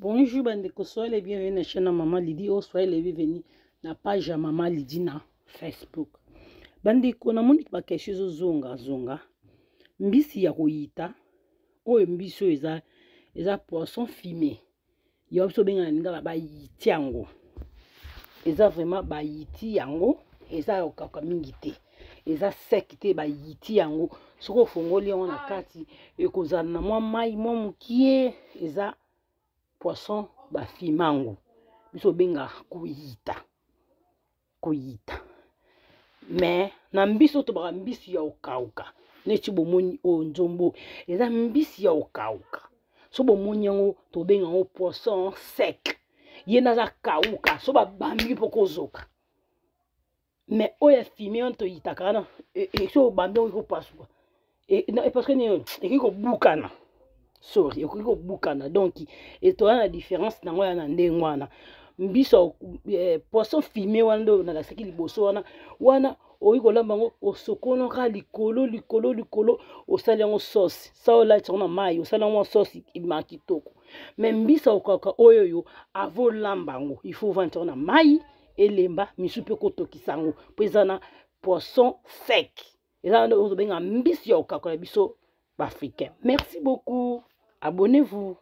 Bonjour bandeko, soyez les bienvenus na chaîne ya Maman Lydie oyo, soyez les bienvenus na page ya Maman Lydie na Facebook. Bandeko, namoni ba question ezozonga zonga. Mbisi ya koyita oyo, mbisi oyo eza poisson fumé. Yo biso benga na lingala bayiti yango. Eza vraiment bayiti yango, eza ya kokauka mingi te. Eza sec te, bayiti yango. Soki ofongoli yango na kati, ekozala na mwa mai mwa mokie, eza poisson bafima yango. Biso obenga koyita, koyita. Mais na mbisi oyo tobaka mbisi ya okauka, neti bomoni oyo nzombo eza mbisi ya okauka. So bomoni yango, tobenga yango poisson sec. Ye naza kauka, so babambi mpo kozoka. Mais oyo ya fumé wana toyitaka wana, so obambi yango ekopasuka parce que nini, ekoki kobukana, sorry, ekoki kobukana. Donc toza na différence nango ya na ndenge wana. Mbiso poisson fumé wana nde nalakisaki liboso wana. Wana okoki kolamba yango, osokonoka likolo likolo likolo, osali yango sauce, sa olatisa yango na mai, osali yango sauce, ebima kitoko. Mais mbisa okaka oyo oyo, avant olamba yango, il faut ovandisa yango na mai elemba misu mpe kotokisa yango, mpo eza na poisson sec, eza wana oyo tobenga mbisi ya kokakola, biso baafricain. Merci beaucoup, abonnez-vous.